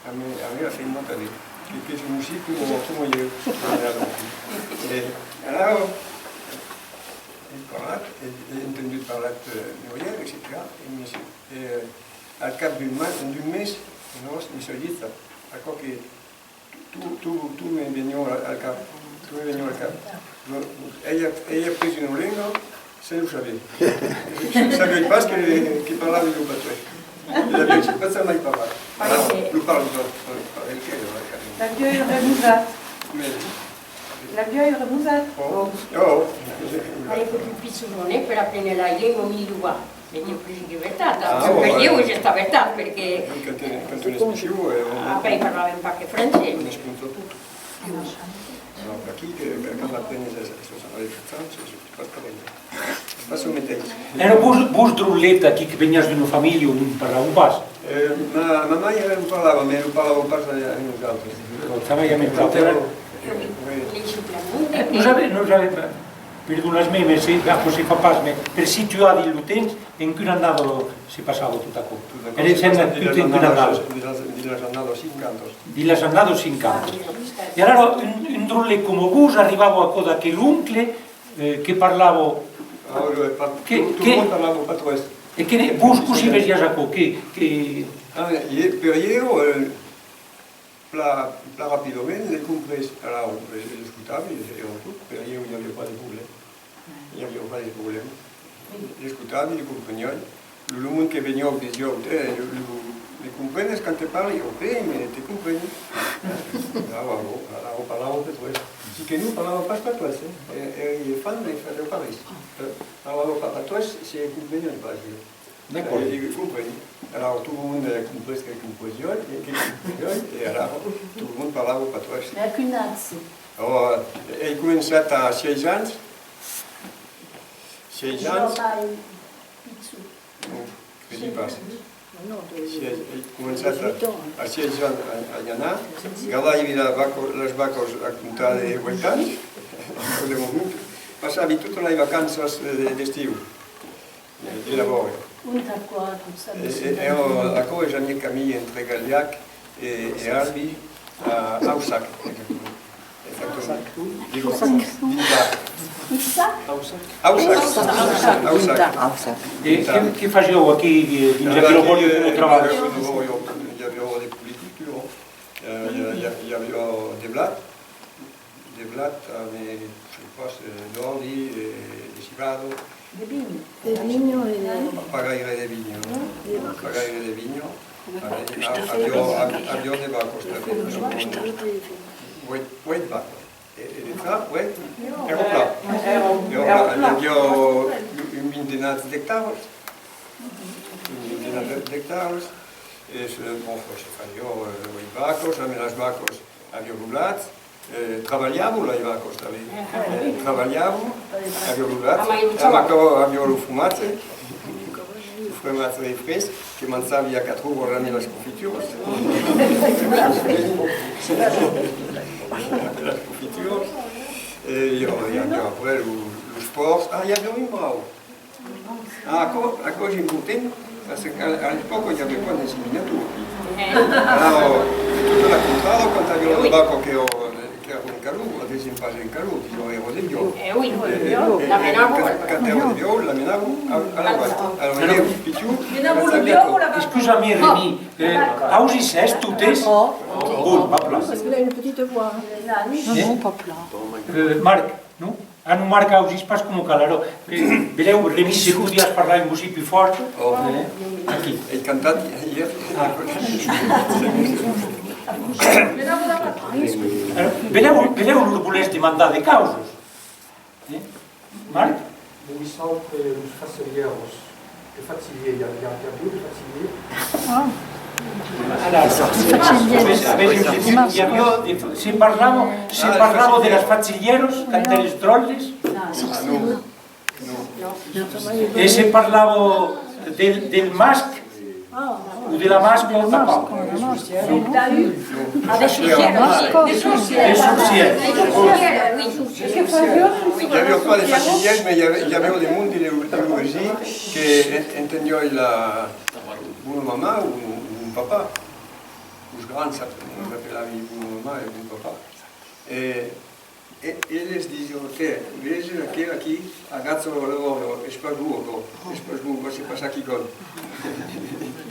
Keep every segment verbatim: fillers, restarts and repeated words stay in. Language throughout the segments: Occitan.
Ame, ame la femna tanben, que, qu'es un music coma, coma ieu. E alara, ai parlat, ai, ai entendut parlar, eh, de Muriel, etcetèra. E me, eh, al cap d'un ma-, d'un mes, nos, me soi dit: aquò que tu, tu, tu me veniá al, al cap, tu me veniá al cap. Lo, lo, ai, ai aprés una lenga, sens lo saber. Sabiái pas que, que parlavi lo patoès. E aviái pas jamai parlat. Ara, lo parli tot, per, per el que, per el que. L'aviái remusat. Mès. L'aviái remusat. Oh, oh. Ai fotut pichon, eh, per aprene la lenga milhora. Mès ieu cresi que vertat, ah, per ieu es estat vertat, perque quand, quand un es pichon, eh, on, ah, ben, parlàvem pas que francés. On esconta tot. Non, aquí, que, que quand aprenes a, a, a, es pas parelh. Pas lo meteis. Èra vos, vos drollet aquí que veniatz d'una familha on parlavan pas? Eh, ma, ma maire non parlava, mès lo parlava pas a, a nosautres. Bon, tanben i a mentre. Oui. Nos avèm, nos avèm, perdonatz-me, mès se, aquò se fa pas, mès per situar dins lo temps, en quina annada se passava tot aquò? Tot aquò se passava dins las annadas, dins las, dins las annadas cinquanta. Dins las annadas cinquanta. E alara, un, un drollet coma vos arribava aquò d'aquel oncle, eh, que parlava, ah, oui, oui, pa-, que, tot, tot que, lo monde parlava patoès. E que ne, vos cossí vesiatz aquò? Que, que... Ah, e per ieu, eh, plan, plan rapidament, l'ai comprés. Alara, eh, l'escotavi, e, e tot, per ieu, i aviá pas de problèma. I aviá pas de problèma. L'escotavi, le compreniái. Lo, lo monde que veniá, disiá: eh, lo, lo, me comprenes quand te parli? Ok, mès te compreni. Ah, bon, bon, alara parlava patoès. Si que non parlava pas patoès, eh. E, e, èri fan, e fasiá pas res. Eh, parlava pas patoès, se compreniái pas, ieu. D'acòrd. E, e compreni. Alara, tot lo monde, eh, comprés que compresiái, e que compreniái, e alara, tot lo monde parlava patoès. E a quin atge? Oh, ai començat a sièis ans. Sièis ans. Non, cresi pas. Si ai, ai començat a, a sièis ans a, a i anar, gardaivi la vaca, las vacas a comptar de uèit ans, au moment, passavi totas las vacanças de, d'estiu, de, de labòr. Ont aquò, tot ça? E, e, e, aquò es a mièg camin entre Galhac e, e Albi, a Aussac. Exactament. Dins la... Aussac? Aussac. Aussac. Aussac. E que, que fasiáu aquí, dins aquela bòria, coma trabalh? I aviá de policultura, eh, i, i, i aviá de blat, de blat, eh, sai pas, eh, d'òrdi, de, de civada. De vinha. De vinha e de... Pas, pas gaire de vinha, non? Pas gaire de vinha. Aviá, aviá de vacas tanben. Uèit, uèit vacas. E, e de tra, uèit? Èra plan. Èra plan. I aviá un vintenat d'ectaras. Un vintenat d'ectaras. E se, bon, se fasiá, eh, uèit vacas, amb las vacas aviá lo blat. Eh, trabalhavan las vacas tanben. Eh, trabalhavan, aviá lo blat, e aquò aviá lo fromatge, lo fromatge fresc que manjavi a quatre oras amb las confituras. Las confituras. E i aviá, i aviá après lo, los pòrcs. Ah, i aviá un brau. Ah, aquò, aquò es important, parce que a, a l'epòca i aviá pas d'inseminator. Alara, tota la contrada, quand aviá una vaca que, que èra en calor, la desiam pas en calor, disiam, èra de viòl. E, e, e, e quand, quand èra de viòl, la menavan a, a la vaca. Alara, ieu, pichon, menavan lo viòl o la vaca? Excusa-me, Remi, eh, ausissètz totes? Bon, va plan. Parce qu'elle a une petite voix, hein. Non, non, pas plan. Eh, Marc, non? Ah non, Marc, ausís pas coma cal, ara. Eh, belèu, Remi, se podiás parlar un bocin pus fòrt. Oh. Eh, aquí. Ai cantat ièr. Ah. Eh, belèu, belèu lor volètz demandar de causas. Eh? Marc? Vosautres, los fachilièrs. De fachilièrs, i a, i a, i aviá de fachilièrs? Ah. Alara, fachilièrs. Avètz, avètz entenut, i aviá de fa-, se parlava, se parlava de las fachilièras quand èretz dròlles? Ah, non. Non. E se parlava del, del masc o de la masca tanpauc? Del talhut. Des sorcièrs. Des sorcièrs. I aviá pas de fachilièrs, mès i aviá, i aviá de monde de lo, de lo vesin que en-, entendiái la, una mamà o un, un papà. Los grands s'ap-, nos apelavi bon mamà e bon papà. E, e eles disián: "Tè, veses aquel aquí, agacha la bòria, es pas bon aquò, es pas bon, va se passar quicòm."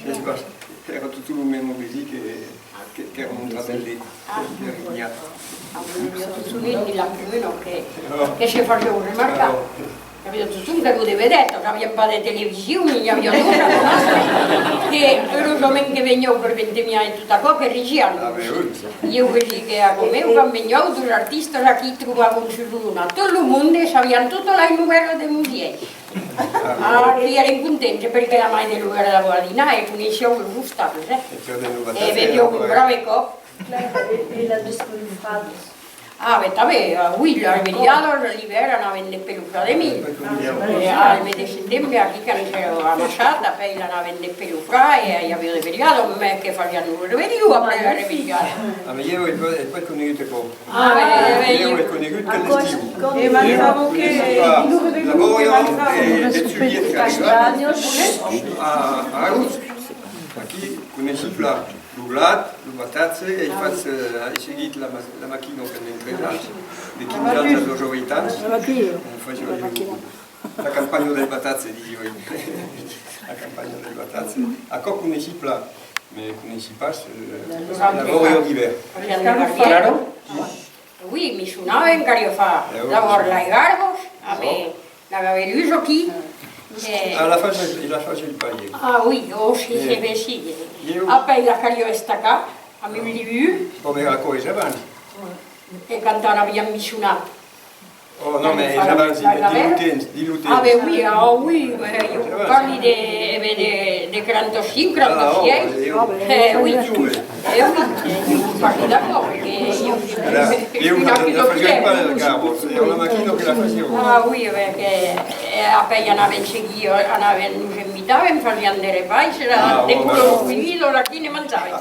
Es pas, èra totun lo mème vesí que, que, qu'èra montrat del det, que rignat. Aviá tot sovent dins la comuna que, que se fasián remarcar. Aviá totun que lo de vedètas, avián pas de television, n'i aviá doas, que los òmes que venián per vendre e tot aquò, que rigián. Ieu vesi que a Comèu, quand venián dos artistas aquí, trobavan sus una, tot lo monde sabián totas las novèlas de Mosièis. Ah, que èran contents, perque la mai de l'ora d'avoir dinar e coneissián los ostals, eh. E venián un brave còp. E, e las despelufradas? Ah, ben, tanben, ah, oui, las velhadas, l'ivèrn, anàvem despelufrar de milh. E al mes de setembre, aquí, quand s'èra amassat, apèi l'anàvem despelufrar e i aviá de velhadas, mès que fasián lo revelhon après la revelhada. Ah, mès ieu ai pas, ai pas conegut aquò. Ah, ben, ben, ieu ai conegut que l'estiu. E manjavan que... La bòria de, de julhet qu'arriba a, a agost. Aquí coneissiá plan lo blat, lo batatge, e ai fach, eh, ai seguit la ma-, la maquina pendent tres ans, de quinze ans a dètz-e-uèch ans, on fasiá la campanha del batatge, disiái. La campanha del batatge. Aquò coneissiá plan, mès coneissiá pas, eh, la bòria d'ivèrn. Claro. Oui, mi sonava encara far d'abòrd las garbas, amé la gavelusa aquí. Ah, la fasiá, la fasiá el paièr. Ah oui, oh, si, se vesi. Apèi la caliá estacar amb un libur. Bon, mès aquò es abans. E quand n'aviam missonat. Oh, non, mès es abans, dins lo temps, dins lo temps. Ah, ben oui, ah oui, mès ieu parli de, de, de quaranta-cinc, quaranta-sièis. Eh, oui. Eh oui, ieu parli d'aquò, perque ieu... Ieu la fasiái pas, la garba, èra la maquina que la fasiá. Ah oui, perque, eh, apèi anàvem seguir, anàvem, nos invitàvem, fasiam de repais, èra de colors vividos, aquí ne manjàvem.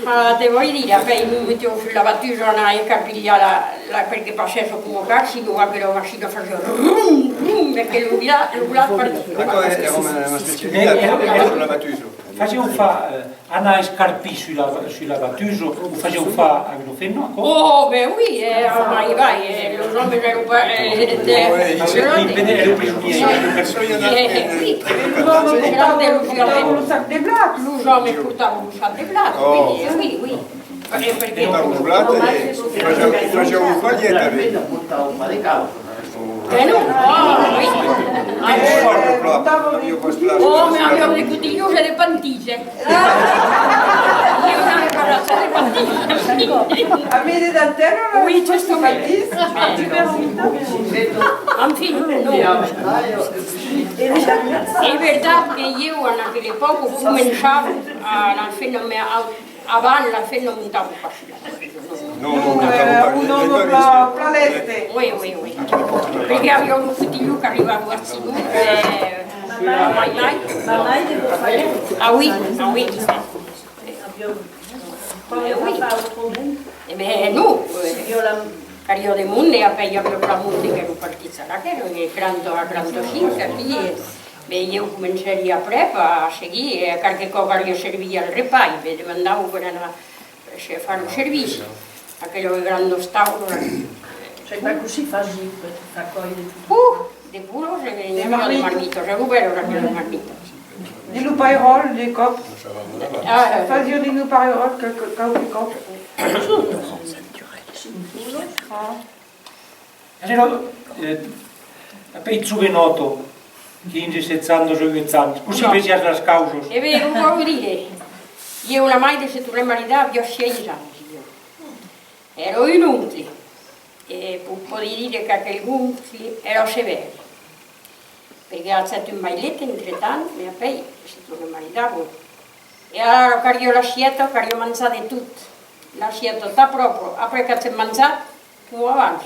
Ah, te vòli dire, apèi nos metiam sus la batusa, anar escarpilhar la, la, perque passèsse coma cal, sinon aquela machina fasiá rum, rum, e que lo blat, lo blat partiá. Aquò èra una, una espècia de viatge, sus la batusa. Fasián far, eh, anar escarpir sus la, sus la batusa, o fasián far a una femna, aquò? Oh, ben oui, eh, mai vai, eh, los òmes èran pas, eh, de... Èran prisonièrs. Eh, oui, èran de los... Lo sac de blat. Los òmes portavan lo sac de blat, oui, eh, oui, oui. E perque... Portavan lo blat e fasián, fasián lo paièr tanben. Ben non, ah, oui. Ah, non. Oh, mès aviam de cotilhons e de pantís, eh. Ah, ieu n'avè pas assez de pantís. Amé de dentèla, oui, justament. Enfin, non. Es vertat que ieu, en aquela epòca, començava a la fin de me... Abans la femna montava pas sus la batusa. Non, non, montava pas, un òme plan, plan lèste. Oui, oui, oui. Perque aviá lo cotilhon qu'arribava ací, eh, mai, mai. Ah oui, ah oui. Eh, oui. E ben, non, eh, caliá de monde, e apèi i aviá plan monde qu'èran partits a la guèrra, e quaranta, quaranta-cinc, aquí, eh, ben, ieu comencèri aprèp a seguir, e qualque còp caliá servir al repais, me demandavan per anar, eh, far lo servici. Aquelas grandas taulas. Sai pas cossí fasián per far còire tot. Uh! De bolas e de marmitas, e lo bèl èra aquelas marmitas. Dins lo pairòl, de còp, fasián dins lo pairòl qualque, qualque còp. Alèra, eh, apèi jovenòta, quinze, setze ans, dètz-e-uèch ans, cossí vesiás las causas? E ben, vos vau dire, ieu, la maire se tornèt maridar, aviá sièis ans, ieu. Èra un oncle, e vos pòdi dire qu'aquel oncle èra sevèr, perque agèt un vailet entretant, mès apèi se tornèt maridar, bon. E alara caliá l'assièta, caliá manjar de tot. L'assièta tan pròpra, après qu'agèt manjat, coma abans.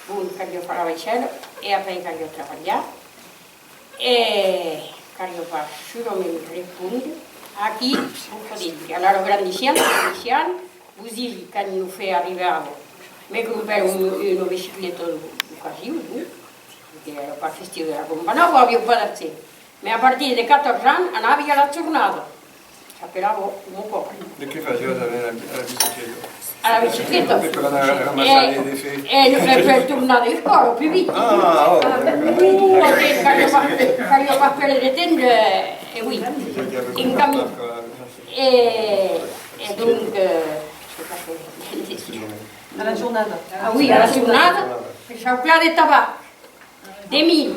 Bon, caliá far la vaissèla, e apèi caliá trabalhar, e caliá pas solament respondre. Aquí, vos pòdi dire, alara grandissián, grandissián, vos disi, quand nos fèt arribar, me crompèron un, una bicicleta d'ocasion, non? Perque èra pas festiu de la Campanòva, aviá pas d'argent. Mès a partir de catòrze ans, anavi a la jornada. Apelava lo mon pòble. De qué fasiás a la, a la bicicleta? A la bicicleta? Per anar ramassar de, de fèus. E, e per tornar de l'escòla pus vite. Ah, ò! Uh, caliá pas, caliá pas perdre de temps, e oui, en camin. E, e donc, eh, a la jornada. Ah oui, a la jornada, per chauclar de tabac. De milh.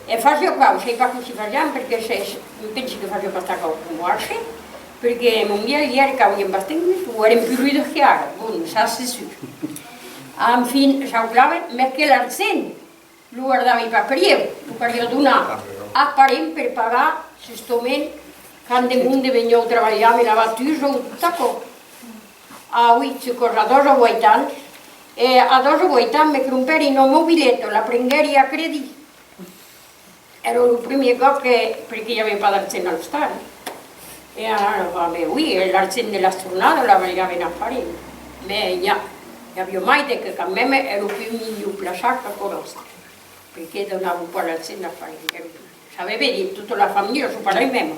E fasiá quò, sai pas cossí fasián, perque se, pensi que fasiá pas tan quò coma argent, perque mon vièlh diguèt qu'aurián pas tengut, o èran pus rudes que ara, bon, ça c'est sûr. Enfin, chauclavan, mès que l'argent lo gardavi pas per ieu, lo caliá donar a parents per pagar, justament, quand de monde veniá trabalhar amb la batusa o tot aquò. Ah oui, tu còs a dètz o uèit ans. E a dètz o uèit ans me crompèri una mobileta, la prenguèri a credit. Èra lo primièr còp que, perque i aviá pas d'argent a l'ostal. E ara, ben oui, l'argent de la jornada la balhavan a parents. Mès i a, i aviá mai de que quand mème èra pus milhor plaçat qu'a quò nòstre. Perque donavan pas l'argent a parents. Sabètz ben, dins tota la familha, çò pas la mèma.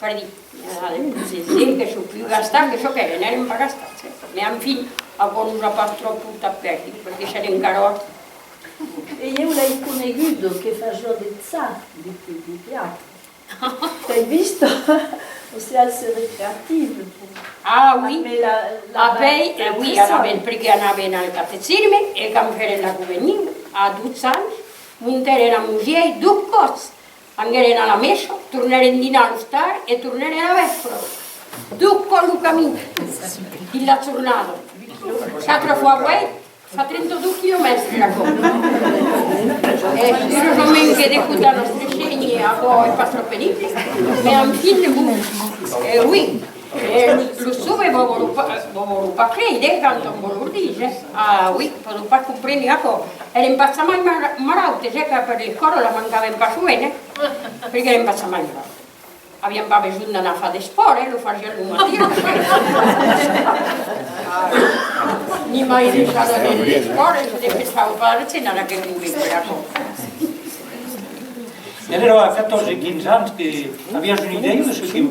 Pardí, i a de, de, de que son pus gastats que çò qu'èran, èran pas gastats, eh. Mès enfin, aquò nos a pas tròp portat pèrdi, perque s'èra encara. E ieu l'ai coneguda que fasiá de cha, de, de, de teatre. T'ai vist au cercle récréatif. Ah oui. Après la, la... Après, eh oui, anavan, perque anavan al catecisme, e quand fèren la comunion, a dotze ans, montèren a Mosièi dos còps. Anguèren a la messa, tornèren dinar a l'ostal e tornèren a la vèspra. Dos còps lo camin dins la jornada. Quatre fois uèit, fa trenta-dos quilomètres, aquò. E urosament que d'escotar Nòstre Sénher, aquò es pas tròp penible, mès enfin, bon, eh, oui. E los joves vòlon pas, vòlon pas creire, eh, quand òm vos lor ditz, eh. Ah oui, pòdon pas comprene aquò. Èran pas jamai mar-, malautes, eh, que per l'escòla la mancavan pas sovent, eh, perque èran pas jamai malautes. Avián pas besonh d'anar far d'espòrt, eh, lo fasián lo matin. Ni mai de salas de, d'espòrt, e se defensava pas d'argent en aquel moment, per aquò. E alèra, a catòrze, quinze ans, que aviás una idèia de çò que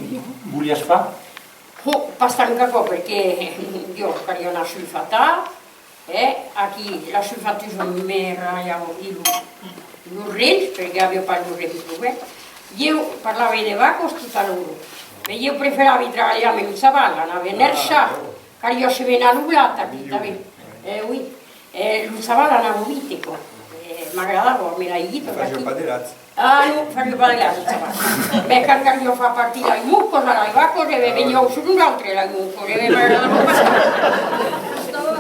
voliás far? Ò, pas tant qu'aquò, perque, Dios, caliá anar sulfatar, e aquí la sulfatusa me ralhava lo, los rens, perque aviá pas los rens pro bèls. Ieu parlavi de vacas tot a l'ora, mès ieu preferavi trabalhar amb un chaval, anavi enherjar, caliá semenar lo blat aquí tanben. E oui, e lo chaval anava vite, quoi. E m'agradava, me l'ai dit. Fasiá pas de lach. Ah non, fasiá pas de lach, lo chaval. Mès quand caliá far partir las moscas a las vacas, e ben, venián sus nosautres las moscas, e ben, m'agradava pas.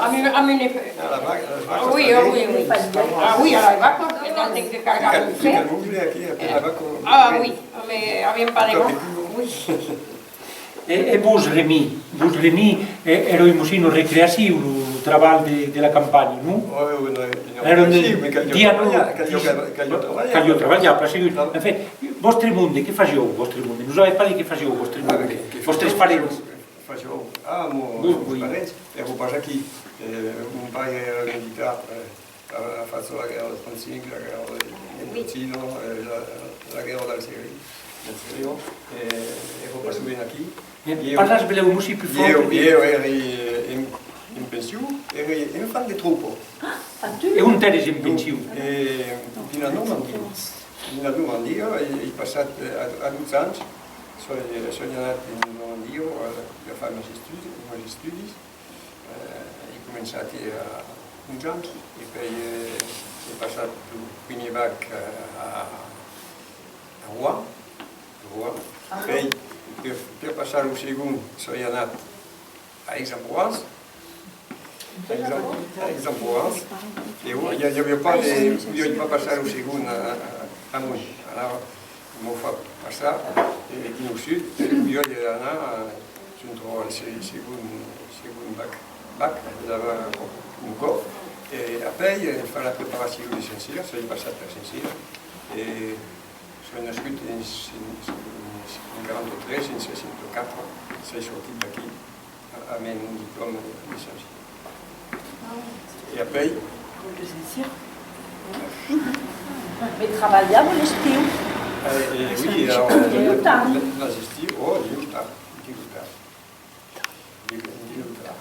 Amb un, amb un... A las vacas, a las vacas. Ah oui, ah oui, oui. Ah oui, a las vacas, e tant que cargar lo fèu. Aquí, aquí, aquí, la vaca. Ah oui, mès aviam pas de vacas. Oui. E, e vos, Remi, vos, Remi, e, èra un bocin recreatiu, lo, lo trabalh de, de la campanha, non? Èra un dia, non? Caliá trabalhar, caliá trabalhar, plan segur. Enfin, vòstre monde, qué fasián, vòstre monde? Nos avètz pas dit qué fasián, vòstre monde, vòstres parents. Fasián, ah, mos parents, èran pas aquí. Eh, mon paire èra militar, eh, a, a fach la guèrra de trenta-cinc, la guèrra de, de Indochina, eh, la, la guèrra d'Algeria, d'Algeria, eh, èra pas sovent aquí. Parlatz belèu un bocin pus fòrt, ieu, ieu èri, eh, en, en pension, èri enfant de tropa. E ont èretz en pension? Eh, dins la Normandia. Dins la Normandia, ai, ai passat, eh, a, a dotze ans, soi, soi anat en Normandia, eh, per far mos estudis, mos estudis. Eh, ai començat a onze ans, e pèi, eh, ai passat lo primièr bac, eh, a, a Rouen, Rouen. Pèi, per, per passar lo segond, soi anat a Aix-en-Provence. Aix-en-, Aix-en-Provence. E i, i aviá pas de, podiái pas passar lo segond a, a, amont. Alara, M'an fach passar, eh, dins lo sud, e podiái anar, eh, contra al se-, segond, segond bac, bac, lavar un còp. E apèi, eh, far la preparacion de Saint-Cyr, soi passat per Saint-Cyr, e soi nascut en, en, en quaranta-tres, en seissanta-quatre, soi sortit d'aquí. Amb un diplòma de licenciat. E apèi? Mès trabalhavan l'estiu. Eh, eh, oui, alors, euh, la, la gestion, oh, dilhèu tard, dilhèu tard. Dilhèu, dilhèu tard.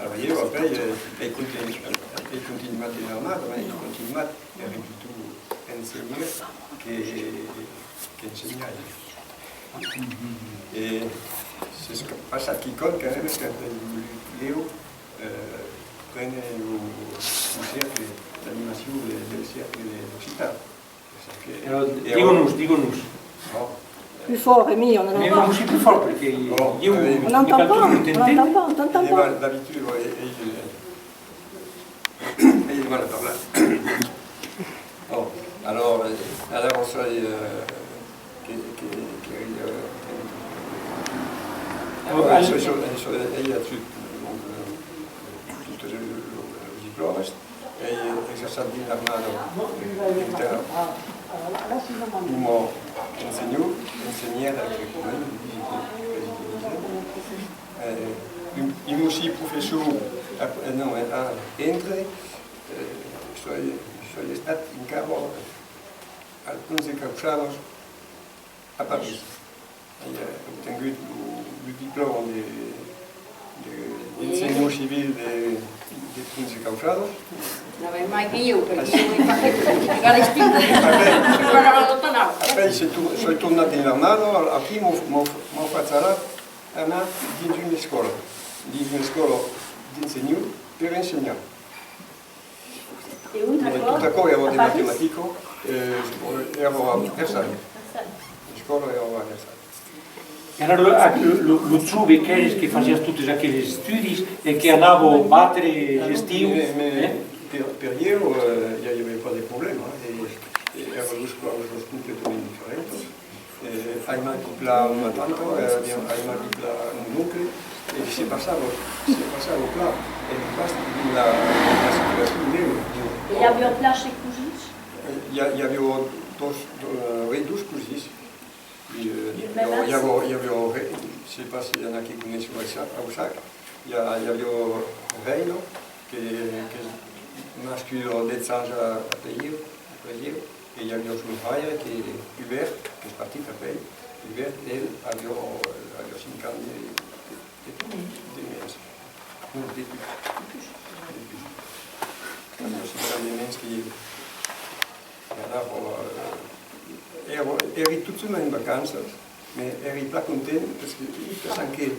Alors, ieu, après, euh, ai continu-, ai continuat de l'armada, mas ai continuat, èri plutôt ensenhaire que, qu'ensenhaire. E s'es passat quicòm quand même, quand ai volut, ieu, euh, prene lo, lo cercle d'animacion de, del cercle de l'occitan. Alors, e diga-nos, diga-nos. Plus fort, Rémi, on n'entend pas. Mais aussi plus fort, perque... Bon, ieu, euh, on n'entend pas, on n'entend pas, on n'entend pas. D'habitude, ouais, e, e, e, voilà, par là. Bon, alors, euh, alors, on serait, euh, que, que, que, euh, alors, elle, elle, elle, elle, elle a tué, donc, euh, tout le, le, le diplôme. Ai exerçat dins l'armada, entà, coma ensenhor, ensenhaire, que, coma disi, que, que disi, eh, un, un aussi professor, ap-, eh, non, eh, ah, entre, eh, soi, soi estat encara al Ponch de Cauçados, a París. Ai, eh, obtengut lo, lo diplòma de, de, d'ensenhor civil de, de Ponch de Cauçados. N'avèm mai que ieu, perque ieu ai pas hèt de l'espina. Après, après, se tor-, soi tornat en l'armada, aquí m'an, m'an, m'an fach anar, anar dins una escòla, dins una escòla d'ensenhor per ensenhar. E ont aquò? Tot aquò èra de matematica, eh, èra a Versalhas. L'escòla èra a Versalhas. E ara, lo, lo, lo, lo jove qu'èretz, que fasiatz totes aqueles estudis e que anava batre l'estiu, eh? Per, per ieu, eh, i aviá pas de problèma, eh, e, e èra dos causas completament diferentas. Eh, ai mai coplat ma tanta, eh, bien, ai mai coplat mon oncle, e se passava, se passava plan, e pas dins la, la situacion neu, diu. E i aviá plan de cosins? Eh, i a-, i aviá dos, do-, eh, oui, dos cosins. E, eh, i aviá, i aviá, i aviá Re-, sai pas se i en a que coneisson Aussac, Aussac. I a, i aviá Reina, que, qu'es nascuda dètz ans a, a Pèieu, a Pèieu, e i aviá son fraire, que Hubert, qu'es partit apèi. Hubert, el, aviá, aviá cinc ans de, de, de, de mens. Non, de pus. De pus. Aviá cinc ans de mens que ieu. E alara, eh, èra, èri totjorn en vacanças, mas èri plan content, perque, pensant que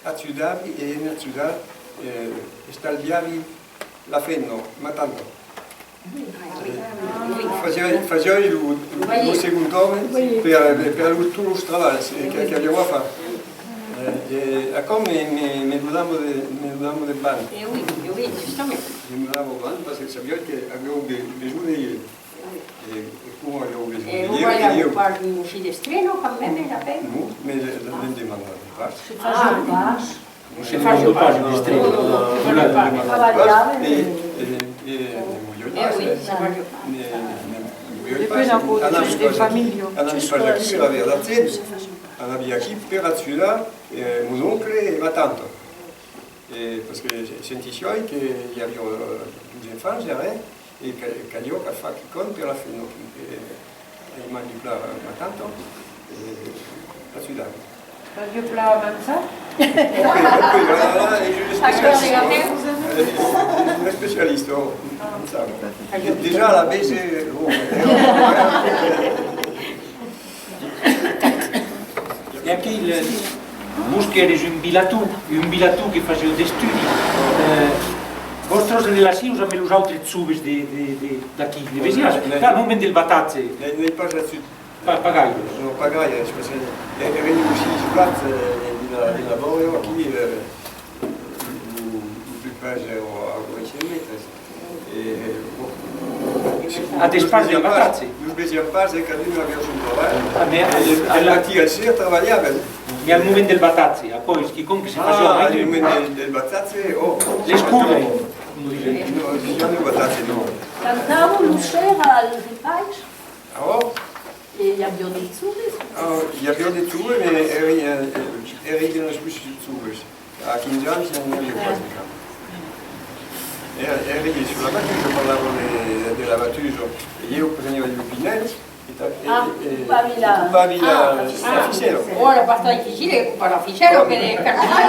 ajudavi, e en ajudar, eh, estalviavi la femna, ma tanta. Eh, fasiái, fasiái lo, lo, lo segond òme per, per lo, tots los trabalhs, eh, que, qu'aviá a far. Eh, e aquò me, me, me donava de, me donava de banh. E oui, e oui, justament. Me donava banh, perque sabiái que aviá be-, besonh de, e, e coma aviá besonh de ieu, e ieu. Pas un finestrino quand même, era pena? Non, mas, eh, ne'n demandava pas. Se fasiá pas. Non, se fasiá pas, finestrino. Non, non, non, non, non, non, non, non, non, e, e, e ne moriái pas, eh. Ne, ne, ne moriái pas. Depend aquò de, de familha. Anavi pas aquí per aver d'argent, anavi aquí per ajudar, eh, mon oncle e ma tanta. E, perque sentissiái que i aviá, eh, dos enfants, ara, e que caliá far quicòm per la femna, e, e ai mai plan ma tanta, e, ajudar. Valiá plan manjar? Òc, òc, ara, ara, es un especialista. Es un especialista, òc, manjar. Dejà, a la base, bon, eh, E aquí, le, vos qu'èretz un vilaton, un vilaton que fasiá d'estudis, eh, vòstras relacions amb los autres joves de, de, de, d'aquí, ne vesiatz? Al moment del batatge. N'ai, n'ai pas ajut. Pas, pas gaire. Non, pas gaire, perque, eh, èri aussi isolat, eh, dins la, dins la bòria, aquí, eh, lo, lo plus prèche èra a uèit cents mètres. E, bon, a despart del batatge. Nos vesiam pas, e cadun aviá son trabalh. Ah, mas al, al matin al ser trabalhavan. Mas al moment del batatge, aquò es quicòm que se fasiá mai. Ah, al moment del, del batatge, oh. L'escura, coma disen. Non, jamai batatge, non. Cantavan lo ser al repais? Ah, oh. E i aviá de joves? Ah, i aviá de joves, mas èri, eh, èri de los pus joves. A quinze ans, n'i aviá pas encara. Èri, èri sus la batusa, parlava de, de la batusa. E ieu preniái lo pinèl, E ta-, e, ah, e, e copavi la, copavi la, ah, la ficèla. Oh, èra pas tan dificil de copar la ficèla, que de cartinar.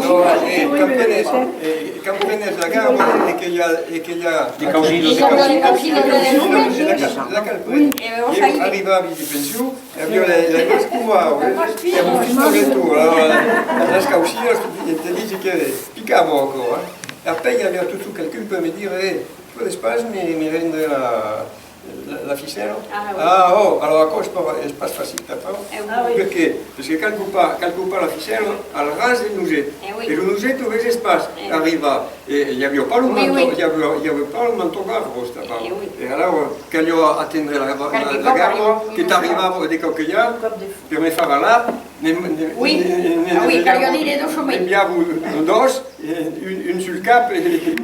Non, eh, quand prenes, eh, quand prenes la garba e que i a, e que i a de causinas, de causinas, de causinas, de causinas, la cal, la cal prene. E arribavi de pension, e aviá la, la mas coma, eh, èra un fil de retor, alors, eh, las causinas, te, te disi que picava aquò, eh. E apèi i aviá totjorn qualqu'un per me dire, eh, pòdes pas me, me rendre la, la, la ficèla? Ah, oui. Ah, oh, alors aquò es pas, es pas facil tanpauc. Eh, oui. Perqué? Perque cal copar, cal copar la ficèla al ras del noset. Eh, oui. E lo noset lo veses pas arribar. E i aviá pas lo manton, i aviá, i aviá pas lo manton garbos tanpauc. Eh, oui. E alors, caliá atendre la, la, la garba que t'arribava de còp que i a per me far alar, ne, ne, oui, ne, ne, ah oui, caliá dire doçament. N'enviava dos, e un, un sul cap e, e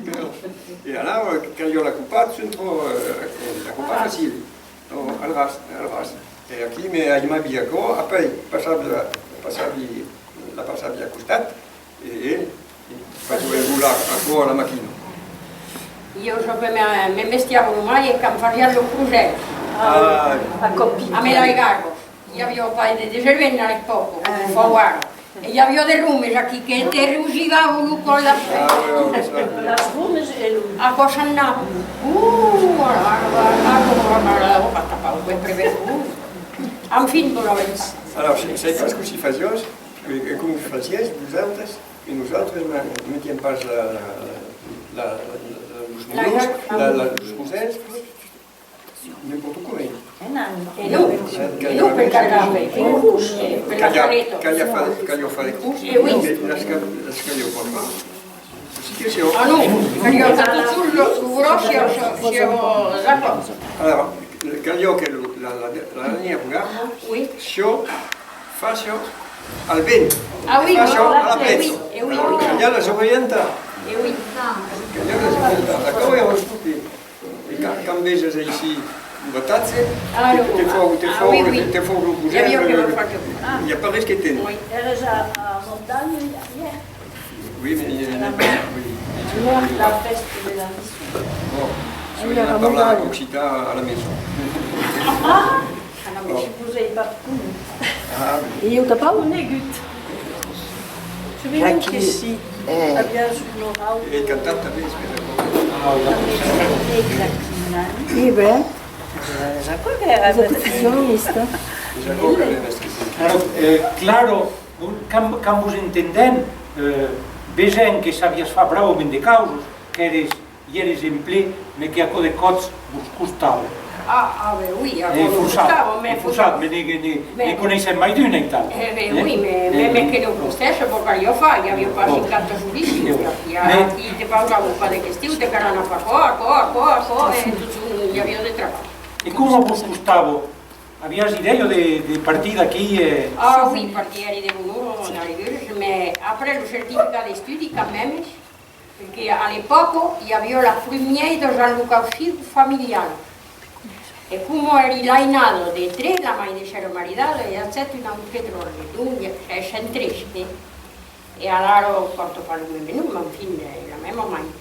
E alara, caliá la copar, centre, eh, la copar facil, al ras, al ras. E aquí me aimavi aquò, apèi passavi la, passavi, la passavi a costat, e, e fasiá enrolar aquò a la maquina. Ieu, çò que me, me mestiava lo mai es quand fasiam lo crosèl. Ah, a còpi. Amb las garbas. I aviá pas de deservent a l'epòca, coma fau ara. E i aviá de romes aquí que te rosigavan lo còl d'afèr. Ah, oui, oui, oui, ça. Las romes e lo... Aquò s'anava. Uh, ara, ara, ara, ara, ara, ara, pas tapar, pas prevere. Enfin, bon, alors, sai, sai pas cossí fasiatz, e, e coma fasiatz, vosautres, e nosautres, ma-, metiam pas la, la, la, la, los molons, la, la, los crosèls. N'importe quoi. E non, e non, per cargar, per, per la carreta. Caliá far, caliá far de crosses, e oui, las ca-, las caliá pas far. Cossí que siá. Ah non, caliá que totjorn lo, lo gròs siá, siá, siá d'acòrd. Alors, caliá que lo, la, la, la dernièra garba siá fàcia al vent, ah oui, fàcia a la pèça. E oui, e oui. Caliá las orientar. E oui. Caliá las orientar. Aquò èra estupid. E quand, quand veses aicí lo batatge, te, te fau, te fau, te fau lo crosèl, i a pas res que ten. Oui. Èras a, a montanha ièr? Oui, mais il y a, oui. Non, la fèsta de la mission. Bon, si on a parlat occitan a la maison. Ah! Ara, me supausi pas conegut. Ah, oui. E ieu tanpauc? Conegut. Segur que sí. Aviás un orau. E cantat tanben, espèra. Exactament. E ben, es aquò que èra. Ara, eh, Claro, quand, quand vos entendèm, eh, vesèm que sabiás far bravament de causas, qu'ères i ères en plen, mès que aquò de còps vos costava. Ah, ah, ben oui, aquò me costava, mès... E forçat, mès ne, ne, ne coneissèm mai d'una aital. Eh ben oui, mès, mès, mès que non costèsse, aquò caliá far, i aviá pas cinquanta solucions, i a, aquí te pausavan pas de question, te cal anar far aquò, aquò, aquò, aquò, e totjorn i aviá de trabalh. E coma vos costava? Aviás idèia de, de partir d'aquí, eh? Ah oui, partièri de bona ora, en Alegures, mès après lo certificat d'estudi, quand mèmes, Perque a l'epòca i aviá la prumièra dau allocacion familiala. E coma èri l'ainada de tres, la maire s'èra maridada e agèt un autre dròlle, donc sèm tres, eh? E alara pòrta pas lo mème nom, enfin, la mèma maire.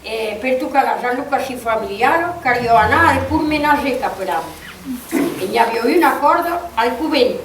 E per tocar las allocacions familialas, caliá anar al court menager qu'apelavan. E n'i aviá una còrda al covent.